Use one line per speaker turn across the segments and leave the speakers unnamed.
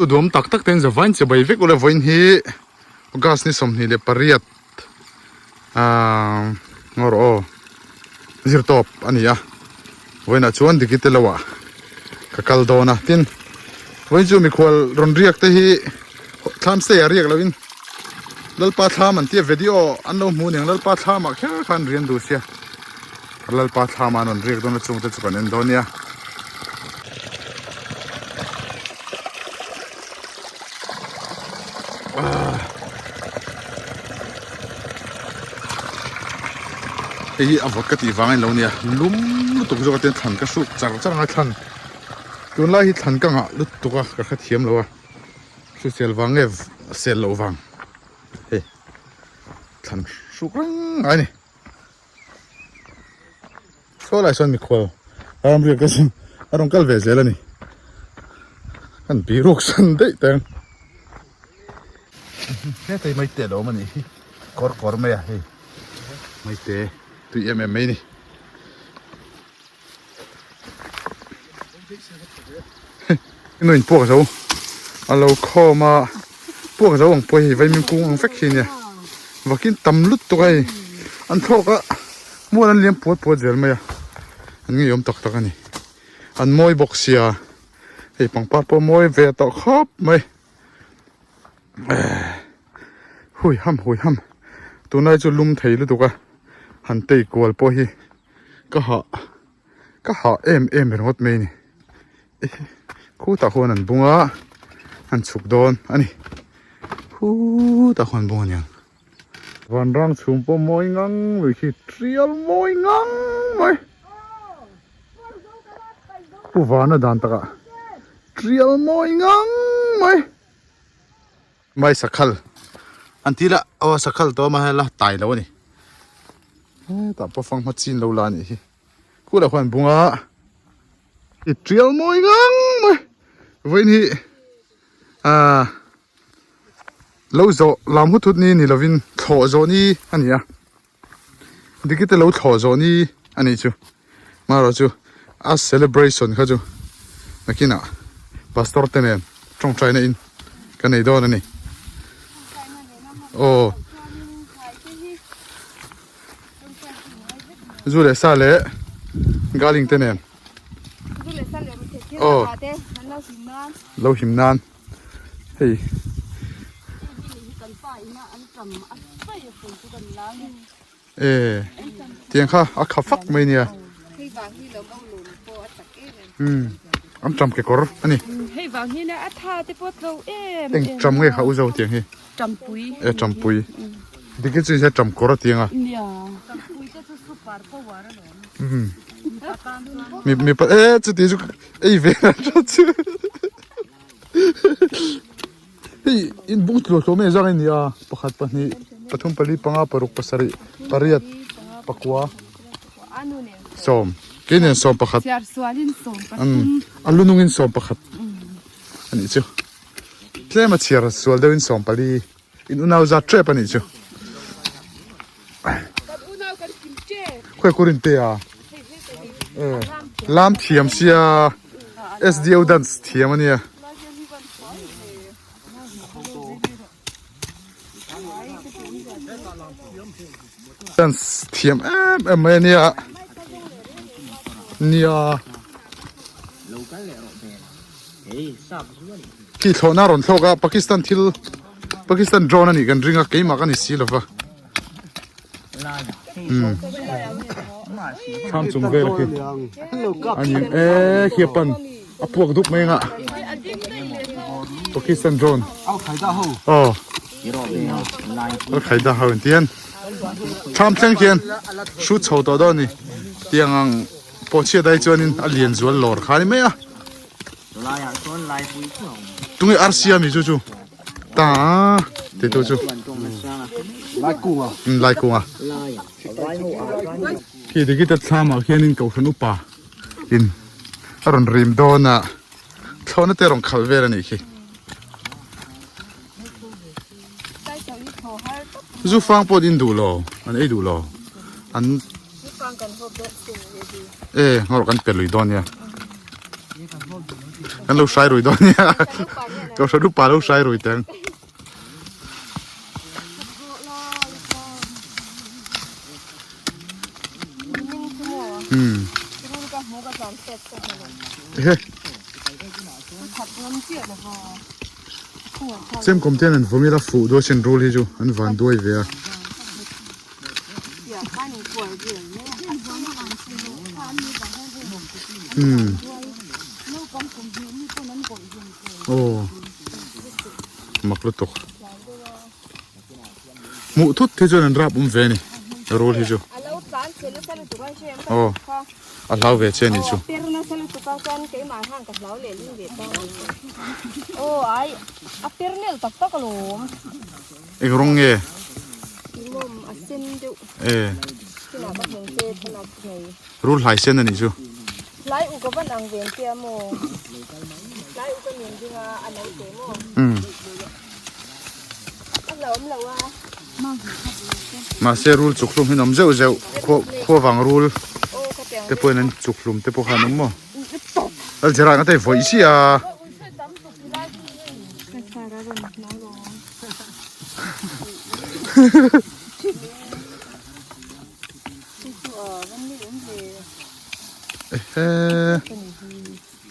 Duam tak tak ten zavain che bai vek ula vawiin hi August ni 28 ahh ngaw rawh aw zir tawp a ni a vawiinah chuan dikite lo ah ka kal dawn a tin vawiin chu mikhual rawn riak te hi thlam stay ah riak lo in Lalpa thlam an tia video an lo hmu aniang Lalpa thlam ah kher khan rian duh sia Lalpa thlam ah an rawn riak dawn a chungte chu kan en dawn nia. Hei hi a vawt ka tih vang a ni lo nia lum lutuk zawk a tiang thlan ka hruk char char ang a thlan tunlai hi thlan ka ngah lutuk a ka hrethiam lo a hrisel vang nge sel loh vang hei thlan hruk reng ngai a ni. Saw lai sawn mikhual ram riak te chu a rawn kal ve zel a ni. Kan biruak san daih teng. Hetei mai te lo awm a nih hi kawr kawr mai a hei mai te tui em em mai a ni. Inu in puak zo a lo khawm a puak zo ang pawh hei vaimim kung ang vek hi ania vakin tam lutuk a hei an thlawk a mual an liam puat puat zel mai a an ngeiawm tak tak a ni an mawi bawk sia hei pangpar pawh mawi ve tawh khawp mai hui ham hui ham tunlai chu lum thei lutuk a han tei kual pawh hi ka hah ka hah em em ringawt mai a ni khutah khuan an bung a an chhuk dawn a ni khutah khuan an bung a niang vanrang chhum pawh mawi ngang lui khi tial mawi ngang mai pu vana dan takah tial mawi ngang mai. Mai sakhal an ti la aw sakhal tawh a hela tai lo a ni hetah pawh fanghma chin lo la a nih hi khulah khuan an bung a i tial mawi ngang mai vawiin hi ah lo zawh lam hut hut ni ni lovin thlawh zawh ni a ni a. Dikite lo thlawh zawh ni a nih chu marawh chu a celebration kha chu nakinah pastor te nen tawngtai na in ka nei dawn a ni aw zu leh sa leh garling te nen aw lo him nan. Hei e tiang kha a kha fak mai nia um an tam kekawr ani
hei vang hi a tha te pawh tlo em
eng tam nge kha u zo tiang hi
tampui
e tampui dikhi chu he tam kawr a tiang a
nia tampui te chu super power alawm
um mi mi pa e chuti chu ei ve na chu. Hei in bung tluah tluah mai zang a ni a pakhat pahnih pathum pali panga paruk pasarih pariat pakua sawm keinian sawm pakhat a lu nungin sawm pakhat a nih chu tlem a chhiar sual deuhin sawm pali in unau zat tep a nih chu. Khawi kur in te a lam thiam sia SDO dance thiam ania dance thiam em em mai ania nia khi thlawhna rawn thlawk a Pakistan thil Pakistan drone anih kan ring a keimah ka ni si lova. Thlam chung vel khi a ni e khi a pan a puak dup mai anga Pakistan drone aw Al Qaeda ho an tian thlam thleng khian shoot chho tawh dawn a ni tiang ang pawh chhiat ai chuanin a lian zual lawr kha a ni mai a tunge arsi ami chu chu. Ta ti tu chu lai kunga khi ti kita thlam ah khianin kohhran upa in a rawn rim dawn a thlawhna te a rawn khalh vel a nih khi zu fang pawh an in duh lo an ei duh lo an e ngawrh kan pe lui dawn nia. Kan lo hrai rui dawn nia. Kohhran upa lo hrai rui teng. Hmm. Ehe. Chem kum ten an vawm ila fuh duai sin rul hi chu an van duai ve a. Hmm. Aw. Mak lutuk. Hmuh thut hi chuan an rap awm ve a ni rul hi chu. Aw a hlau ve che a nih chu. Eng rawng nge? E. Rul hlai sen a nih chu.
Hlai uk a van ang ven che a maw? Hlai uk a nen ding a, a lo teh maw?
Umm.
A hla awm lo a.
Mahse rul chuk hlum hi an awm zeuh zeuh, khua vang rul te pawhin an chuk hlum te pawh kha an awm maw? Lalzira ang a tei vawih chiah a. Ehe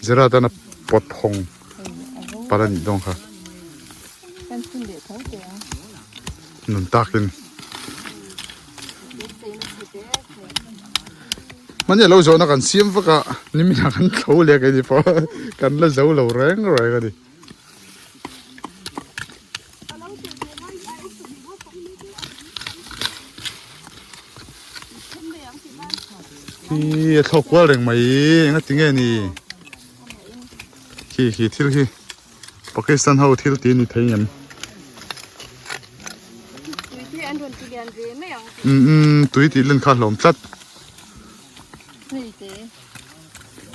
Zira tan a pawt hawng pal a nih dawn kha nun takin mahni a lo zawhna kan siam vak a niminah kan tho leh a keini pawh kan la zo lo reng reng a ni. Khi a thlawk kual reng mai enga ti nge ni khi khi thil hi Pakistan ho thil tih a ni thei ngem umm umm tui tih len kha a hlawm tlat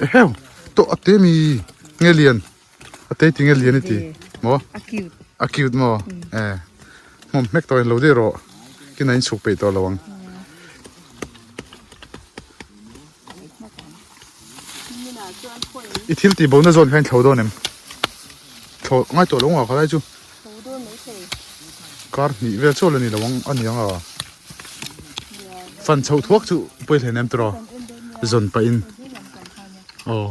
eheu tawh a te mi nge lian. A tei tinge lian i ti maw?
A cute.
A cute maw? E hmawm hmek tawh in lo daih rawh kina in chhuk peih tawh lo ang. I thil tih bo na zawn kha in thlo dawn em? Thlo ngai tawh lo ang a khalai chu. Kar hnih vel chawl a ni lo ang a ni ang a. Fan chhoh thuak chu pawi hleinem em tiraw? Zawn pah in. Aw.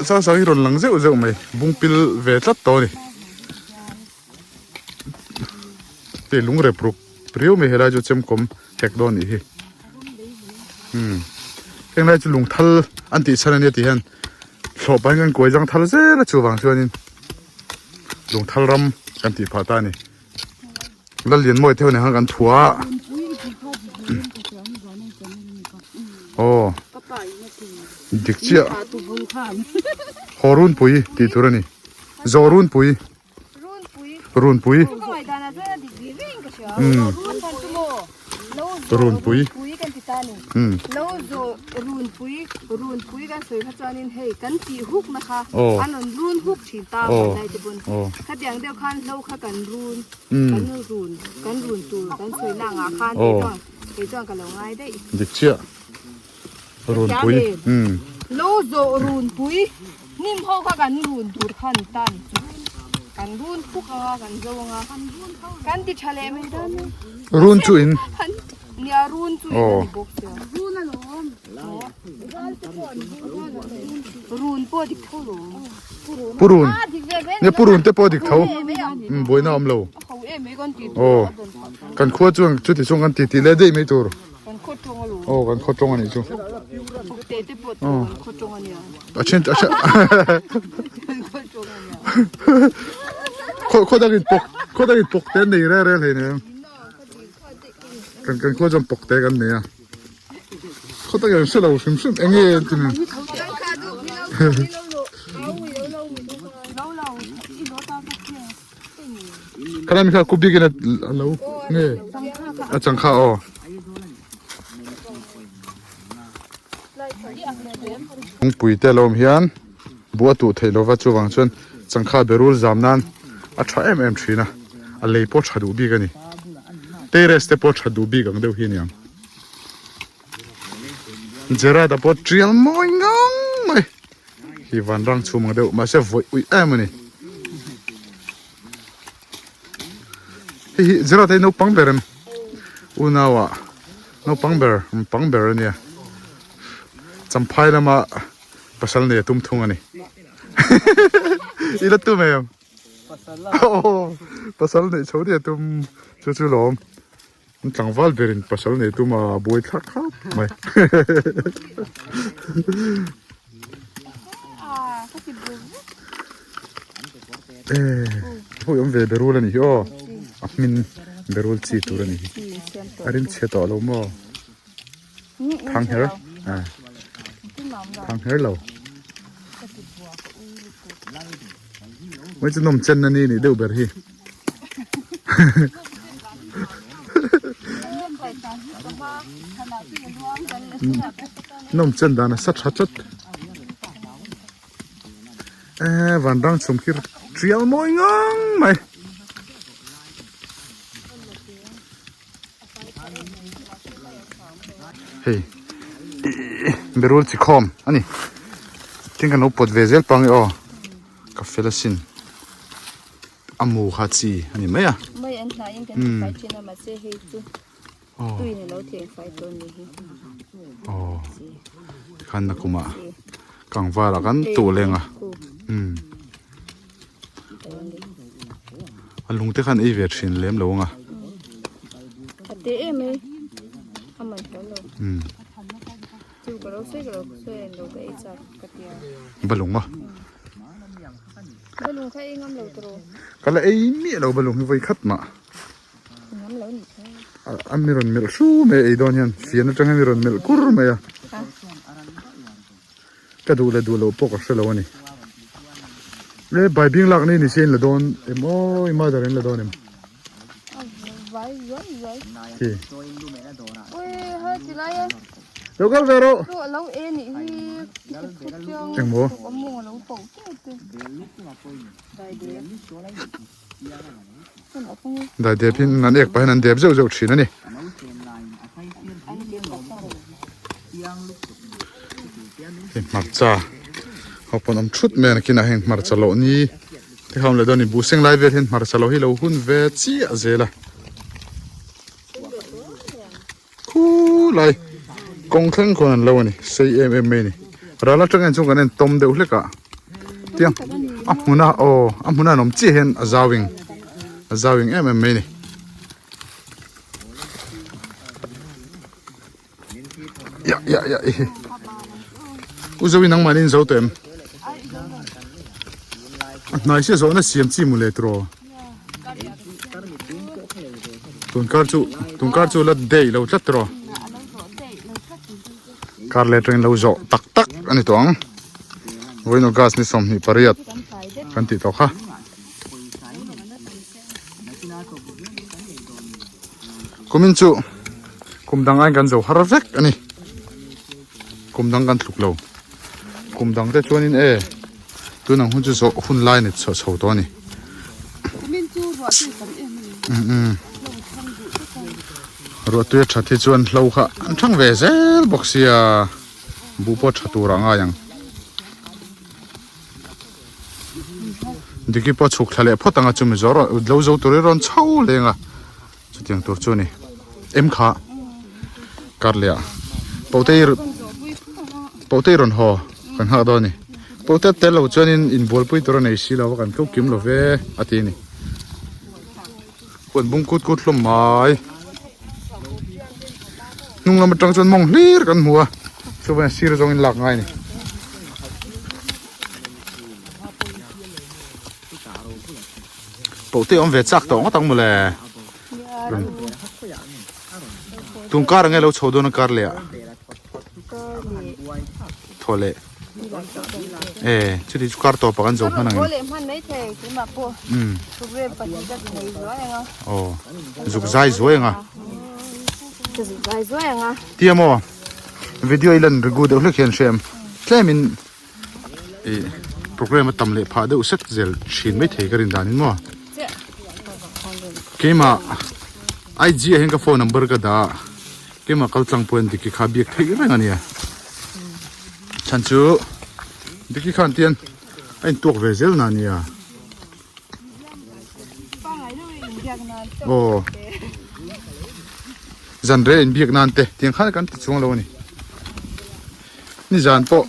Sang sang hi rawn lang zeuh zeuh mai bung pil ve tlat tawh a ni hei lung rep rup riau mai helai chu chemkawm hek dawn anih hi umm heng lai chu lung thal an tih chhan ania tih hian thlawh pahin kan kuai zang thal zel a chuvang chuanin lung thal ram kan tih phah ta a ni. Lallianmawi theuh nen khan kan thuah a aw dik chiah haw runpui tih tur a ni zawh runpui runpui umm runpui umm aw aw aw. Aw dik chiah runpui umm run chu in aw Purun nge purun te pawh a dik tho umm buaina a awm lo aw kan khua chuan chuti chuan kan titi leh daih mai tur aw kan khaw tawng a nih chu aw a then a then khaw khaw dangin pawk khaw dangin pawk te an nei rel rel hleinem kan kan khua chuan pawk te kan nei a. Khaw tak hian hre lo hrim hrim eng nge an ti nen. Khalai mi kha ku bikin a lo nge a chang kha aw. Kawngpui te a lo awm hian buh a tuh theih lova chuvang chuan changkha berul zam nan a tha em em thin a a lei pawh tha duh bik a ni. Terrace te pawh tha duh bik ang deuh hi a ni ang. Gerard a pawh tial mawi ngang mai hi van rang chhum ang deuh mahse vawih uih em a ni hei hi Gerard a hi naupang ber em unau ah naupang ber pang ber a nia champhai lama pasal nei a tum thung a ni i la tum em pasal neih chho nia tum chu chu lawm. An tlangval berin pasal nei tum a buai thlak khap mai. Eh, hoi awm ve berul ani hi aw. A hmin berul chi tur ani hi. A rim chhe tawh lo maw? Thang her. Ah. Thang her lo. Mai chu nawm chen ani ni deuh ber hi. Nawm chen dan a sa tha tlat eh van rang chhum khi tial mawi ngang mai. Hei berul chi khawm a ni tin kan lo pawt ve zel pang e aw ka fel asin. A mu kha chi a ni mai a.
Mai an hnah in kan ti fai thin a mahse hei chu tui in alo theng fai tawh a ni hi.
Aw tikhan nakum ah kangvar ah kan tuh leng a umm a lung te khan ei ve thin lem lo ang a.
A te em mai a man hlawm lo.
Umm.
Chu ka lo sawi ka lo sawi a lo ka ei chak ka tia.
Balung a.
Balung kha ei ngam lo tawh.
Ka la ei miah lo balung hi vawi khat mah.
Ngam lo nih kha.
A mi rawn melh hru mai a ei dawn hian fian atang hian mi rawn melh kur mai a. Ka duh leh duh loh pawh ka hre lo a ni. Le baibing lak ni ni se in la dawn em aw i mother in la dawn em.
Vai zuai zuai.
Khi.
Ui ha ti lai e.
Lo kal ve rawh.
Chu alo e nih hi.
Eng maw? Dai dep in an ek pahin an dep zeuh zeuh thin a ni. Hei hmarcha ho pawn awm thut mai a nakinah heng hmarcha loh ni te kha awm leh dawn a ni buh seng lai vel hian hmarcha loh hi lo hun ve chiah zel a. Khulai kawng thleng khawn an lo a ni sei em em mai a ni ral atang en chuan kan en tawm deuh hlek a tiang a hmuna aw a hmuna an awm chiah hian a zau ing a zau ing em em mai a ni. Ya ya ya i u zoin nangmah in zo tawh em a hnai sia zawhna siam chi mu leh tawh. Tun kar chu tun kar chu la day lo tlat tawh kar leh atangin lo zawh tak tak a ni tawh ang vawiin august ni 28 kan tih tawh kha kumin chu kum dang aiin kan zo har vek a ni kum dang kan tluk lo kum dang te chuanin e. Tun ang hun chu zawh hun lai ni chho chho tawh a ni.
Kumin chu ruah tui tam em a ni.
Um um. Ruah tui a that hi chuan hlo kha an thang ve zel bawk sia buh pawh tha tur ah ngai ang. Diki pawh chhuk thla leh phawt ang a chumi zawh rawn lo zo tur hi rawn chho leng a chutiang tur chu a ni. Em kha kar leh ah Paute Paute rawn haw kan nghak dawn a ni. Paute tel lo chuanin inbualpui tur a nei si lo a kan tlo kim lo ve a ti a ni. Huan bung kut kut hlawm mai. Hnung lam atang chuan mawng hlir kan hmu a chuan sir zawngin lak ngai a ni. Paute awm ve chak tawh ngawt ang mawle. Tun kar ange lo chho dawn a kar leh ah. Thaw leh. E chuti chu kar tawp ah kan zo hman ang em. Um. Aw zuk zai zuai anga. Tia maw video i lan rigu deuh hlek hian hrem tlemin ih program a tam leh phah deuh sek zel thin mai thei ka rin danin maw keimah IG ah hian ka phone number ka dah a keimah kal tlang pawh hian dik hi kha biak theih reng a nia. Chhan chu Diki khan tian a intuak ve zel na nia. Aw zan rei inbiak nan te tiang khan kan ti chuang lo a ni. Nizan pawh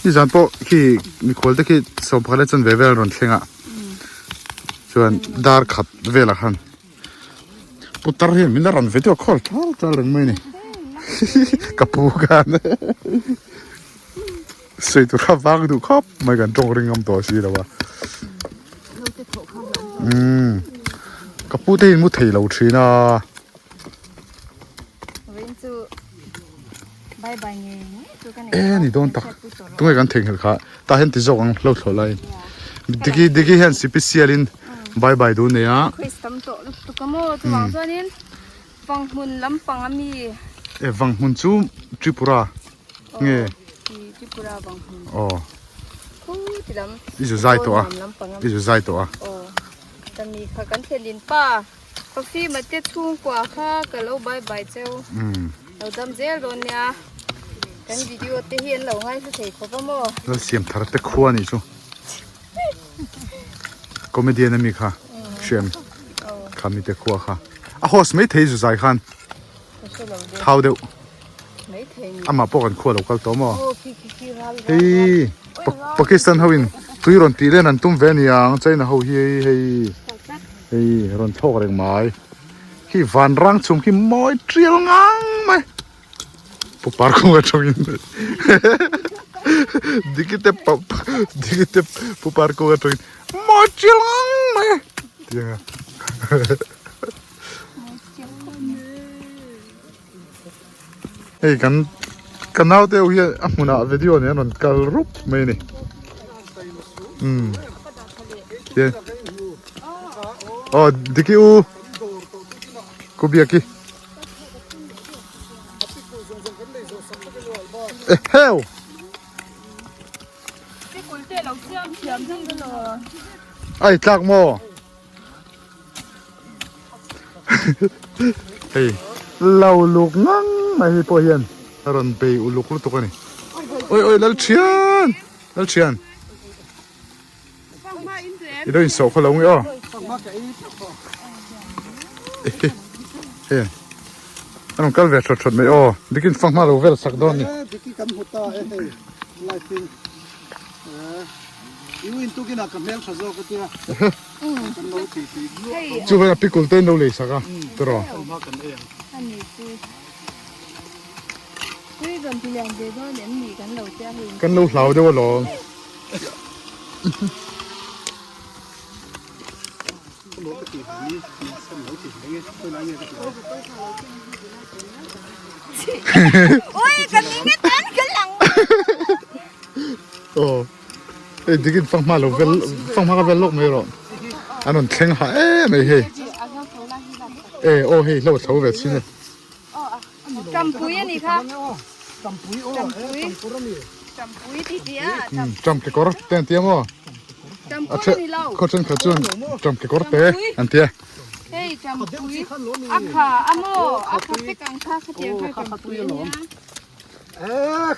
Nizan pawh khi mikhual te khi sawmpakhat leh chanve vel rawn thleng a chuan dar khat velah khan Putar hian min la rawn ve deuh a khawl ṭal ṭal reng mai a ni ka pu khan sawi tur kha vang duh khawp mai kan tawng ring ngam tawh si lo a umm ka pu te hi an mu thei lo thin a. E ni dawn tak tunge kan theihnghilh kha tah hian ti zawk ang hlo thlawh laiin diki diki hian sipisial in bye bye duh nei a e vang hmun chu Tripura nge aw i zu zai tawh a i zu zai tawh a.
Coffee mate chhungkua kha ka lo bye bye cheu. Lo dam zel dawn nia. Kan video te hi an lo ngaithla thei khawp a maw?
Lal siam thar te khua nih chu. Comedian ami kha hriam kha mi te khua kha. A host mai thei zu zai khan. Thau deuh. Amah pawh kan khua lo kal tawh maw? Hei Pakistan ho in tui rawn tih len an tum ve aniang China ho hi hei hei rawn thlawk reng mai. Khi van rang chhum khi mawi tial ngang mai. Pu Parkung atangin Dikite pa Dikite Pu Parkung atangin mawi tial ngang mai. Tiang a. Hei kan ka naute ho hian a hmunah video nen an rawn kal rup mai a ni umm tian aw diki u ku biaki eheu. Ai tlak maw. Hei lo luk ngang mai hi pawh hian a rawn bei uluk lutuk a ni. Oi oi lal thian lal thian i lo insawh khaw lo nge aw. Hei a rawn kal ve thawt thawt mai aw dikin fanghma lo vel sak dawn a ni. Chu vela pickle te in lo lei sak a tiraw. Kan lo hlau deuh alawm. Aw hei dikin fanghma lo vel fanghma ka vel lawk mai rawh an rawn thleng ha em mai hei e aw hei hlo tho ve chin e
Tampui a ni kha Tampui Tampui ti ti a
Tam kekawr te an tia maw
Tampui a ni lo
khaw thenkhat chuan tam kekawr te an tia
Hei tampui a kha a maw a kha vek ang kha khatiang kha tampui a nia.
E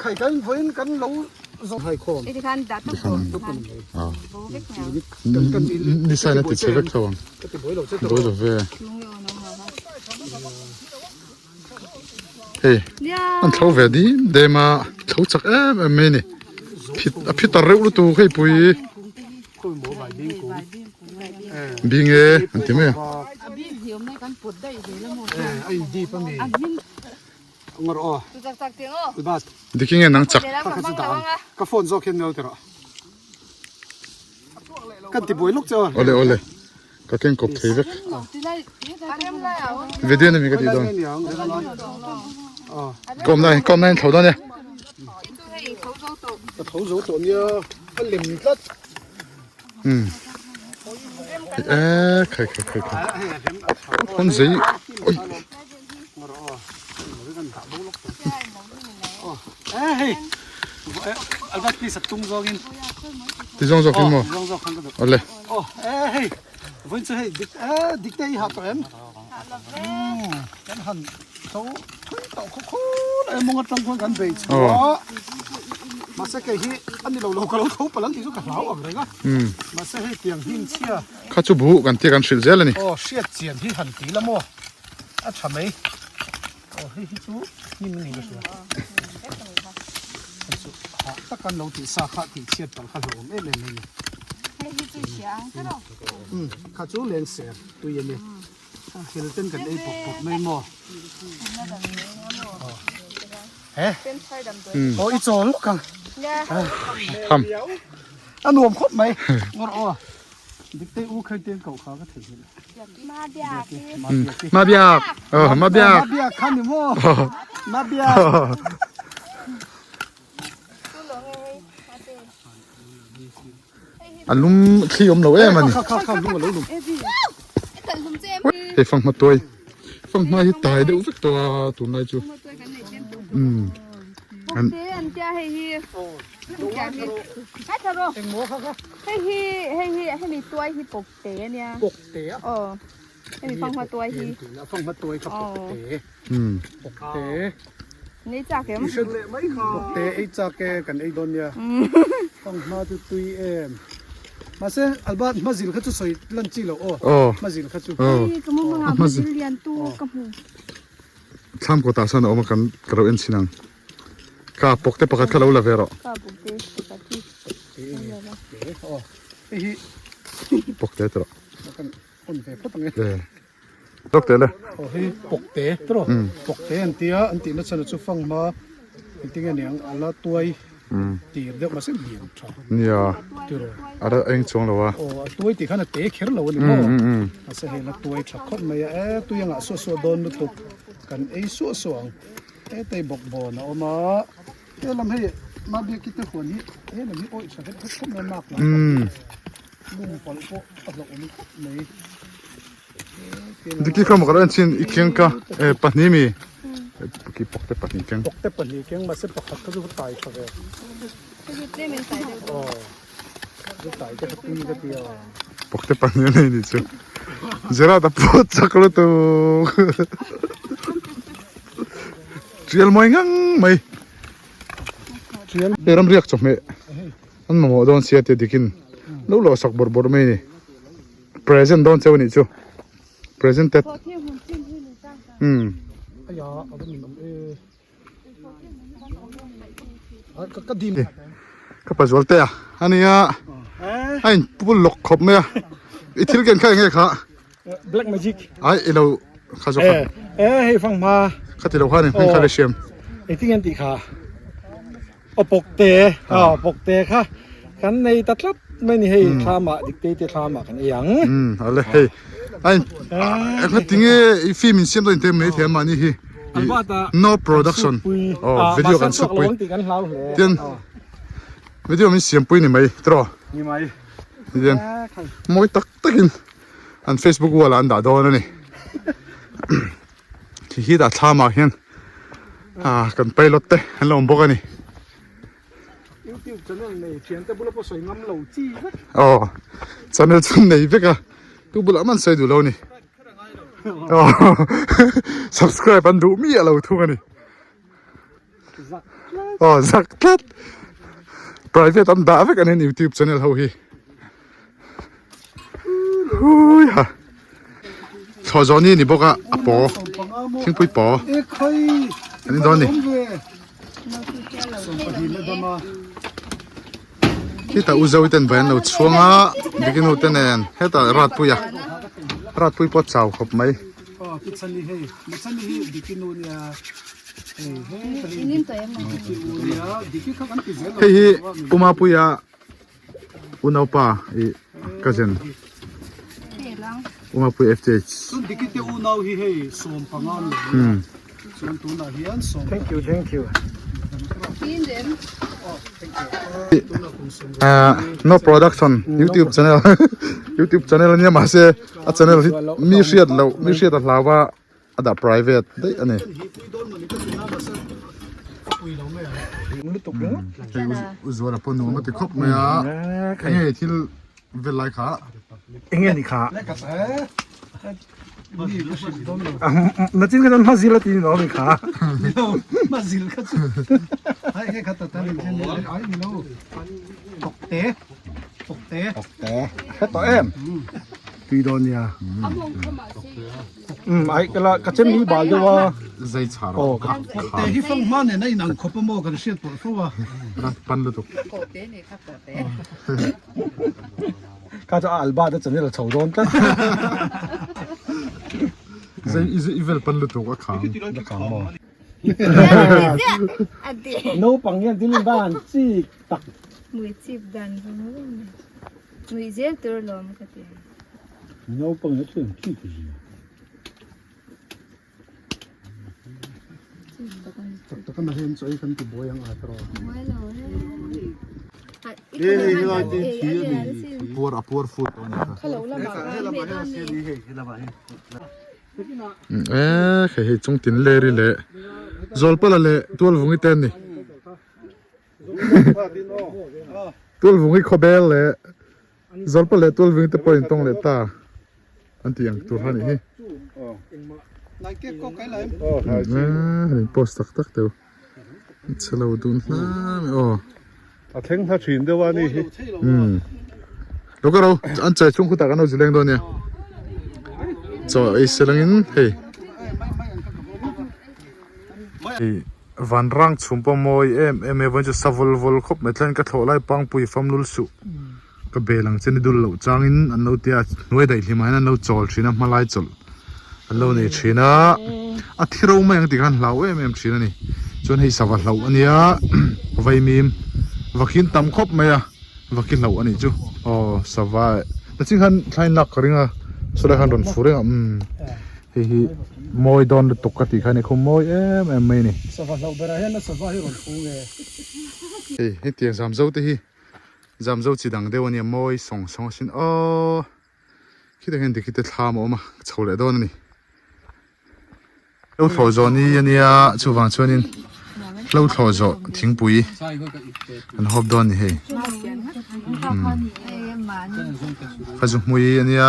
khai kan vawiin kan lo zawh hai khawm.
Heti khan dah tawp tawh khan bo vek mai
ang. Ni sign a ti chhe vek tho ang. Buai lo ve. Hei an thlo ve dim dem a thlo chak em em mai a ni. Phit a phit ta reuh lutuk hei pui. Bing e an ti mai a. Diki nge nang chak.
Ka phone zawk hian nel tirah. Kan ti buai lawk che aw.
Awle awle. Ka keng kawp thei vek. Video na mi ka ti dawn. Kawm nai kawm nai thlo dawn e.
Ka tho zo tawh nia. Ka lem tlat.
Um. E khai khai khai khai. Kan zei. Oi. Ti zawng zawk in maw? Awle.
tawh khaw khaw lai mawng atang khuan kan bei chhuah a mahse kei hi a ni lo lo ka lo tho palh ang tih chu ka hlau ang reng a mahse hei tiang hnim chhia
Kha chu buh kan tia kan hrilh zel a ni.
Aw hriat chian hi han ti la maw a tha mai aw hei hi chu hnim a ni ka hria hei chu hah tak an lo tih sa kha tih chhiat palh kha hlauhawm em em mai a ni.
Hei hi chu hria ang tiraw.
Umm kha chu lengser tui a ni. A hel ten kan ei pawp pawp mai maw? He? Aw i chawl lawk ang.
Tham.
A nuam khawp mai. Ngawr aw. Diktei u khai ten kau kha ka thei hi.
Ma biak.
Ma biak. Oh, ma biak.
Ma biak kha ni maw? Ma biak.
A lum thli awm lo em a ni. Hei fanghma tuai fanghma hi tai deuh vek tawh a tunlai chu umm an umm.
Nei chak em?
Bawkte ei chak e kan ei dawn nia. Fanghma chu tui em. Mahse Albert hmazil kha chu sawi lan chi loh aw. Hmazil kha chu.
Hei ka mumang ah hmazil lian tu ka hmu.
Thlam kawtah sawn a awm a kan ka lo en chhin ang. Ka bawkte pakhat kha lo la ve rawh.
Ka bawkte pakhat hi.
Hei hi.
Bawkte tawh.
On ve phawt ang e.
Pawkte le.
Aw hei pawkte tawh pawkte an tia an tihna chhan chu fanghma engtin nge niang a la tuai tir deuh mahse lian tha.
Nia.
Tiraw.
A la eng chuang lo a.
Aw a tuai tih khan a te kher lo a ni maw. Mahse hei la tuai tha khawp mai a e tui angah suah suah dawn lutuk kan ei suah suah ang. Hetei bawk bawn a awm a he lam hei Mabiaki te huan hi he lam hi awih tha vet vet khawp mai a nak lam pawh hi lum palh pawh a hlauhawm khawp mai.
Diki kha maw ka lo en chin i keng ka e pahnih mi ki pawk te pahnih keng
pawk te pahnih keng mahse pakhat kha chu tai tha ve aw chu tai te kha tui ka tia
pawk te pahnih a nei ni chu Gerard a pawt chak lutuk tial mawi ngang mai hei ramriak chawhmeh an mamawh dawn sia tia dikin lo lawh sak bawrh bawrh mai a ni. Present dawn cheu anih chu presented umm ka pa zual te a ania a in pul lawk khawp mai a i thil ken kha enge kha
black magic
ai ilo kha zawk kha
e hei fang hma
kha ti lo kha ni hming kha le siam
engtin nge an tih kha Aw pawkte aw pawkte kha kan nei ta tlat mai ni hei thlamah diktei te thlamah kan ei ang.
Umm ale hei a in engkhat tinge i film in siam dawn in te mai thei a mahni hi no production aw video kan chhut pui tin video min siam pui ni mai tiraw
ni mai
tihian mawi tak takin an facebook wall ah an dah dawn a ni. Khi hi dah thlamah hian ah kan pilot te an lo awm bawk a ni.
YouTube channel nei thian te bula pawh sawi ngam lo chi vek.
Aw channel chu nei vek a tu bulah man sawi duh lo ni. Aw subscribe an duh miah lo thung a ni.
Zak tlat.
Aw zak tlat. Private an dah vek a ni YouTube channel ho hi. Hui ha. Thlawh zawh ni ni bawk a a paw thingpui paw an in dawn ni. Khitah u Zoe ten vai an lo chhuang a bikinu te nen hetah Ratpuia Ratpui pawh chau khawp mai. Hei hi Pu Mapuia Unaupa i cousin Umapui FTH.
Chuan diki te unau hi hei 15 an lo nia. Chuan tunah hian sawm. Thank you thank you.
No production YouTube channel YouTube channel ania mahse a channel hi mi hriat loh mi hriat a hlau a. A dah private daih a ni. Hei u Zuala pawh nuam a ti khawp mai a. Enge thil vel lai kha?
Enge ni kha?
Nachin kha chuan hmazil a ti ni lo mi kha.
Hmazil kha chu ai hei kha tata ni chen ai ni lo. Tawkte tawkte
tawkte hre tawh em tui dawn nia um ai ka la ka chem hi bal deuh a
zai char
aw
tawkte hi fang hma nen a inang khawp a maw kan hriat pawlh fo a
pan lutuk
tawkte ni kha tawkte
Kha chu a alba te channel a chho dawn tlat.
Zai i vel pan lutuk a khang.
A khang maw? Naupang hian thil dan chik tak.
Mui chip dan vang vang mai. Mui zel tur lawm ka ti.
Naupang hian thil an chik zia.
Tak tak a mahen chaw ei kan ti buai ang a tawh.
Buai lo e.
Puar a puar food tawh a nih kha. E hei hei chung tin leri leh Zawlpala leh Tualvungi te an ni. Tualvungi khawbel leh Zawlpala leh Tualvungi te pawh intawng leh ta. An tih ang tur kha nih hi. An in post tak tak teuh. Chhe lo dun hle mai aw.
A thleng hla thin deuh a ni hi.
Umm. Lo ka ro an chai chhung khutah kan lo zileng dawn nia. Chaw ei selangin hei. Hei vanrang chhum pawh mawi em em e vawiin chu sa vawl vawl khawp mai tlain ka thlawh lai pangpui famlul suh. Ka bel ang che ni dul loh changin an lo tia hnuai daih hlimah hian an lo chawl thin a hmalai chawlh an lo nei thin a a thi ro mai ang tih khan hlau em em thin a ni chuan hei sava hlauh a nia vaimim vakhin tam khawp mai a vaki hlauh a nih chu aw sava nachin khan thlain lak ka ring a sawlai khan rawn fu reng a umm hei hi mawi dawn lutuk ka tih kha a ni khum mawi em em mai a ni.
Sava hlauh berah hian a sava hi rawn fu nge.
Hei hetiang zam zo te hi. Zamzo chi dang deuh a nia mawi sawng sawng asin aw khitah hian dikhite thlam a awm a chho leh dawn a ni hlo thlawh zawh ni a nia chuvang chuanin hlo thlawh zawh thingpui an hawp dawn a ni hei ka zu hmui a nia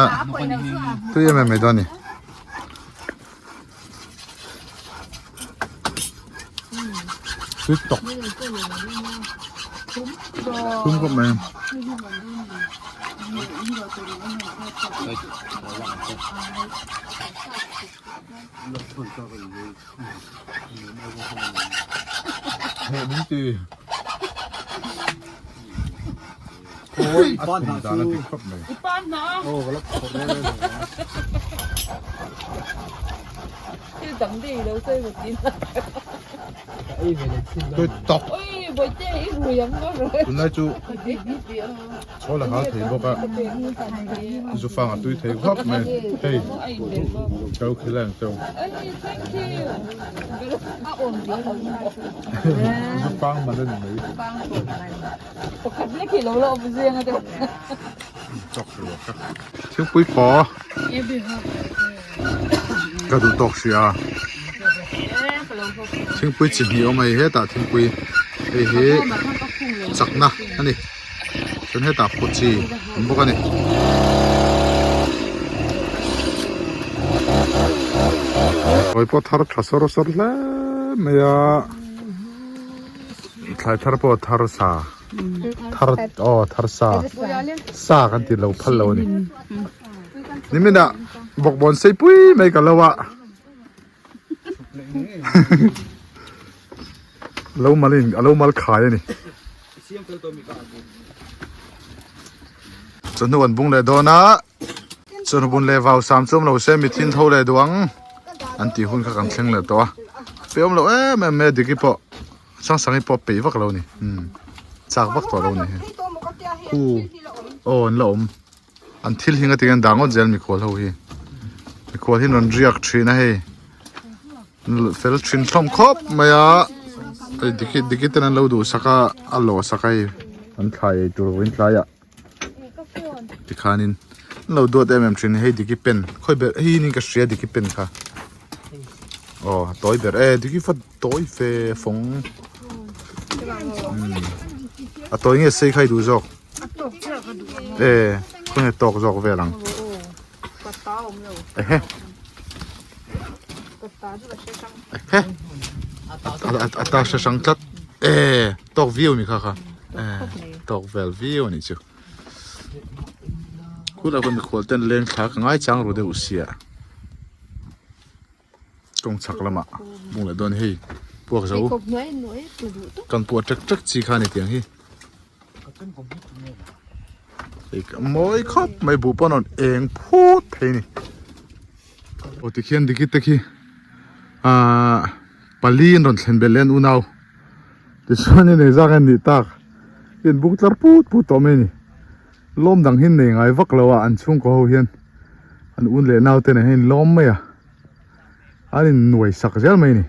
tui em em mai dawn a ni. Sweet tawk thum khawp mai heh min ti a thum dan a dik khawp mai. Tui tawk tunlai chu chhawl a hal thei bawk a zu fang a tui thei khawp mai hei kau khilai ang teuh zu fang man a ni mai. Thingpui paw ka duh tawk hrih a thingpui chi hnih awm a hei hetah thingpui hei hi chakna a ni chuan hetah pawh chi awm bawk a ni. Sawi pawh thar tha sawr sawr hle mai a thlai thar pawh thar sa. Thar aw thar sa sa kan ti lo phal lo a ni niminah bawkbawn sei pui mai ka lo a lo mal in a lo mal khai a ni chawhnu an bung leh dawn a chawhnu bun leh vau sam chu awm lo se mithin tho leh duh ang an tih hun kha kan thleng leh tawh a pe awm loh em em mai a diki pawh. Sangsang hi pawh a peih vak lo a ni umm chak vak tawh lo a ni hei khu aw an la awm an thil hi ngatinge an dah ngawt zel mikhual ho hi mikhual hi an rawn riak thin a hei fel thin hlawm khawp mai a hei diki diki ten an lo duhsak a a lawh sak a hei an thlai ei tur vawiin tlaiah tikhanin an lo duat em em thin hei diki pen khawi ber hei hi ka hria diki pen kha aw a tawi ber e diki fa tawi fe fawng umm a tawi nge sei kha i duh zawk e khawnge tawk zawk vel ang ehe. He a ta hre hrang tlat e tawk viau ni kha kha e tawk vel viau a nih chu khulai khawn mikhual ten leng thla ka ngai chang ru deuh sia kawng chhak lamah bung leh dawn hei puak zo kan puah ṭek ṭek chi kha a ni tiang hi. Mawi khawp mai buh pawn a rawn eng phut thei a ni. Aw tikhian diki te khi ahh pali an rawn thlen belh leh an unau tichuanin engzat nge an nih tak hi an buk tlar put put tawh mai a ni lawm dang hi an nei ngai vak lo a an chhungkaw ho hian an un leh nau te nen hian an lawm mai a an innuai sak zel mai a ni.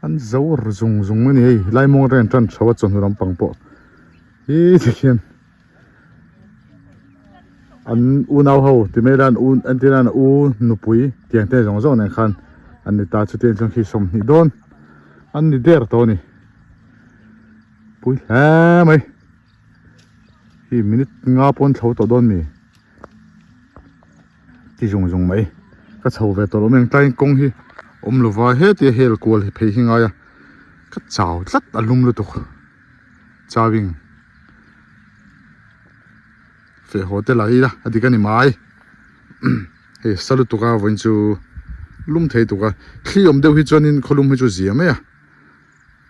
An zo ru zung zung a ni hei lai mawng atangin tan tho a chawhnu lampang pawh hi tikhian an unau ho ti mai ila an u entir nan u nupui tiang te zawng zawng nen khan an ni ta chutiang chuan khi 20 dawn an ni der tawh a ni pui hle mai hi minute nga pawn thlo tawh dawn mi. Ti zung zung mai ka chho ve tawh lo mai ang tlaiin kawng hi awm lova hetia hel kual hi phei hi ngai a ka chau tlat a lum lutuk chauin feh haw te lah ila a dik a ni mai hei sa lutuk a vawiin chu lum thei tuk a thli awm deuh hi chuanin khawlum hi chu zia mai a.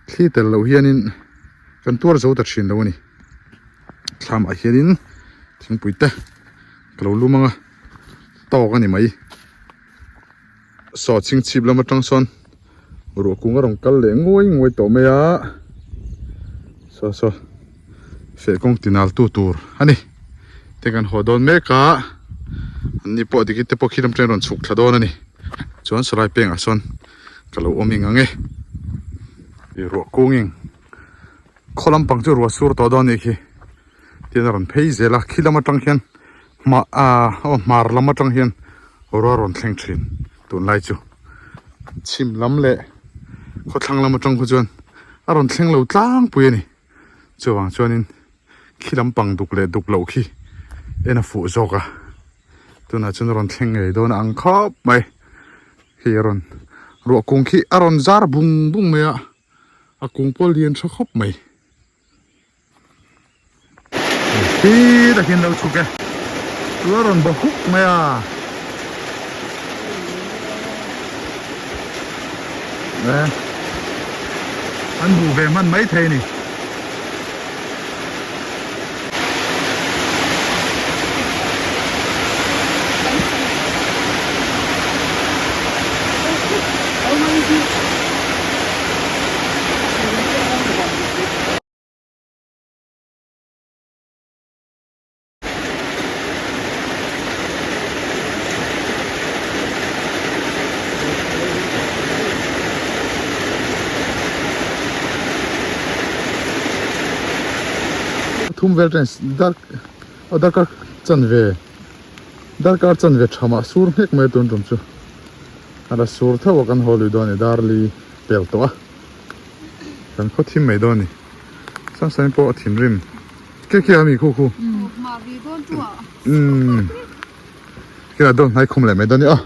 Thli tel loh hianin kan tuar zo ta thin lo a ni. Thlamah hianin thingpui te ka lo lum ang a, tawk a ni mai. Saw chhingchhip lam atang sawn ruah kung a rawn kal leh nguai nguai tawh mai a, saw saw feh kawng tinal tu tur a ni. Te kan haw dawn mek a, an ni pawh dikit te pawh khi lam atangin rawn chhuk thla dawn a ni. Chuan sawlai pengah sawn. Ka lo awm eng ang e. Ih ruah kung eng khaw lampang chu ruah sur tawh dawn a nih khi tin a rawn phei zel a khi lam atang hian hma ah aw hmar lam atang hian ruah a rawn thleng thin tunlai chu chhim lam leh khawthlang lam atang kha chuan a rawn thleng lo tlangpui a ni chuvang chuanin khi lampang duk leh duk loh khi en a fuh zawk a tunah chuan a rawn thleng ngei dawn a ang khawp mai. Hei a rawn ruah kung khi a rawn zar bung bung mai a a kung pawh a lian tha khawp mai khi takin lo chhuk e chu a rawn ba huk mai a e an buh ve hman mai thei a ni. Thum vel ṭan dark aw darkar chanve darkar chanve tha mah sur nghek mai tun tum chu a la sur theuh a kan haw lui dawn a ni darli pel tawh a kan khaw thim mai dawn a ni Samsung pawh a thinrim ke ke a mi khu khu umm kila dawn hnai khum leh mai dawn a ni aw.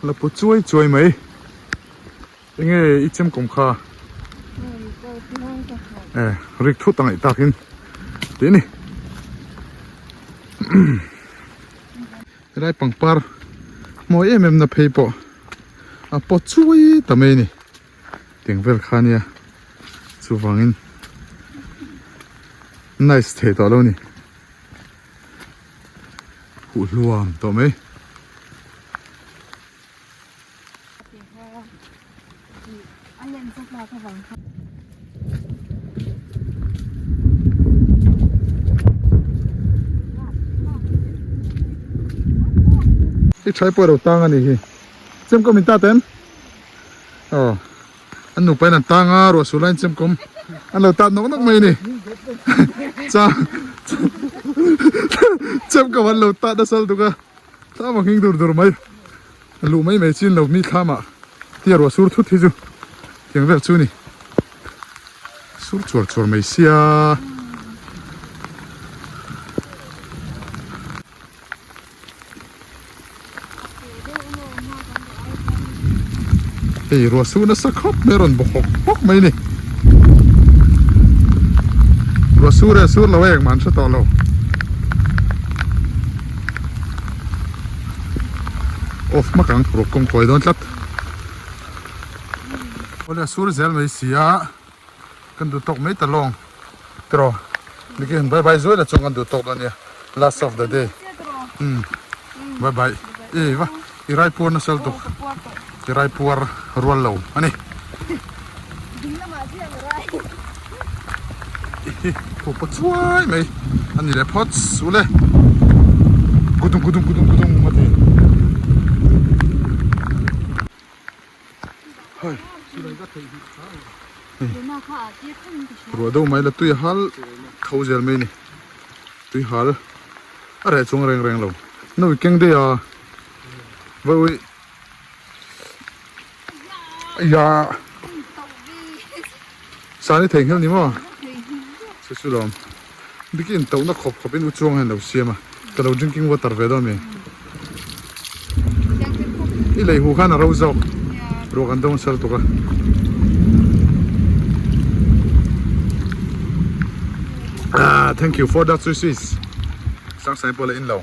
La pu chuai chuai mai enge i chem kawm kha e rik thut angaih takin tih a ni helai pangpar mawi em em na phei pawh a pawt chuai ta mai a ni tiang vel kha ania chuvangin nice thei tawh lo a ni. Huh hluam tawh mai. I thlai pawh ro tang a ni hi. Chem kawm in ta tem? Aw. An nupa in an tang a, ruah suh laiin chemkawm an lo tat nawk nawk mai a ni. Cha chemkawm an lo tat nasal tuk a, thlam a nghing dur dur mai. A luh mai mai chin lo mi thlamah tia ruah sur thut hi chu tiang vel chu a ni. Sur chuar chuar mai sia. Hei ruah suh nasa khawp mai a rawn bawk hawk hawk mai a ni. Ruah sur e sur lo e engmah an hre tawh lo. Off hmak ang ruah kawng kawi dawn tlat. Awle a sur zel mai si a kan duh tawk mai ta lawng tiraw nikin bye bye zuai la chuan kan duh tawk dawn nia last of the day umm bye bye e va i rai puar nasa lutuk i rai puar rual lo a ni khupa chuai mai a ni leh phawt suh le gudum gudum gudum gudum a ti. Ruah deuh mai la tui a hal tho zel mai a ni tui hal a reh chuang reng reng lo nawi keng daih a vawi ya sani thei nghal ni maw chu chu lawm bikin to na khawp khawp in u chuang hian lo siam a ka lo drinking water ve dawn mi i lei hu khan a ro zawk ruah kan dawng sal tuk a ah thank you for that sweet sangsai pawh la in lo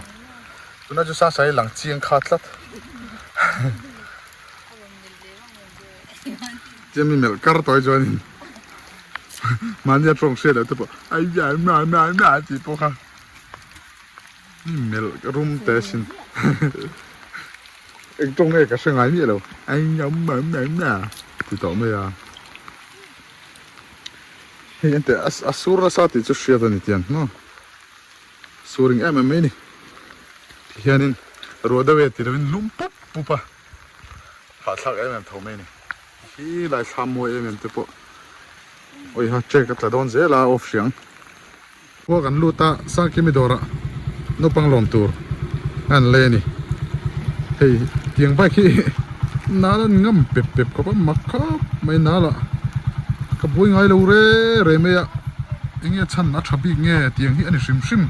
tuna chu sangsai lang chiang kha tlat Tia mi melh kar tawh hi chuanin mahnia tawng hriat loh te pawh ai ai mai mai mai tih pawh kha mi melh rum teh asin eng tawng nge ka hre ngai miah lo ai ai mai mai mai ti tawh mai a hei ente a sur nasa tih chu hriat a ni tiang maw suring em em mai a ni tihianin ruah deuh e ti lovin lum pup pup a. Hahthlak em em tho mai a ni. Khi lai thlam mawi em em te pawh awi ha check a tla dawn zel a off hriang. Khua kan lut a Sangkimi dawrah naupang lawm tur a an lei a ni. Hei tiang bike hi nal an ngam pep pep khawp a mak khawp mai nal ah ka buai ngai lo re re mai a eng nge chhan a tha bik nge tiang hi a ni hrim hrim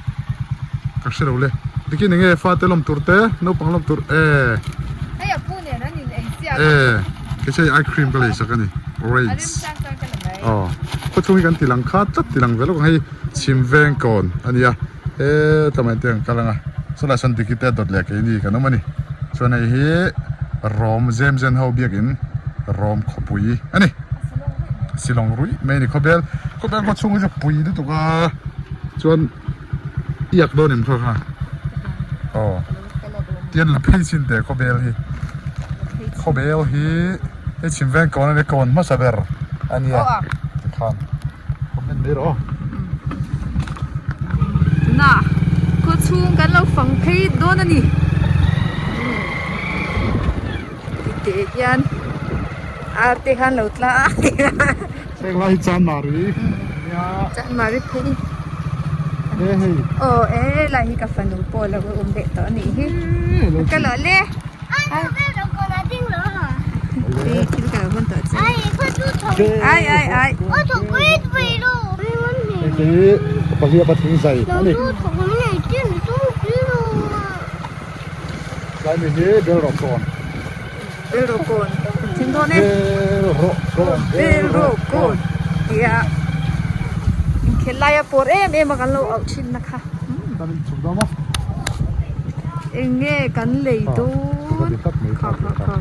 ka hre lo le. Dikin eng nge fate lawm tur te naupang lawm tur e.
Hei a pu nen an in ei chiah
E kei chu hei ice cream ka lei sak a ni orange aw khawchhung hi kan ti lang kha tlat ti lang ve lawk ang hei chhim veng kawn a nia he tlawmah te an kal ang a chulaiah sawn diki te a dawt leh keini kan awm a ni chuan hei hi rawm zem zen ho biakin rawm khawpui a ni silawng ruih mai a ni khawbel khawbel khawchhung hi chu pui lutuk a chuan. Iak dawn em kha kha aw tian la phei chin teh khawbel hi khawbel hi hei chhim veng kawn ania kawn hmasa ber ania tikhan comment mai rawh aw.
Tunah khaw chhung kan lo fang phei dawn a ni titeh hian ar te khan lo tla a.
Heng lai hi Chanmari nia.
Chanmari phei.
E hei.
Aw e lai hi ka fanu pawh lo awm leh tawh anih hi. Ka lo le. Hei thil ka lo hawn tawh che. Ai ai ai.
Hei hi pahnih a pathing zai ani. Tlai mi hi bel rawh kawn.
Bel rawh kawn. Thing dawn e.
Bel rawh kawn.
Bel rawh kawn. Tia. Inkhel laia pawr em em a kan lo auh thin na kha.
Kan in chhuk dawn a.
Eng nge kan lei dawn. Kha kha kha.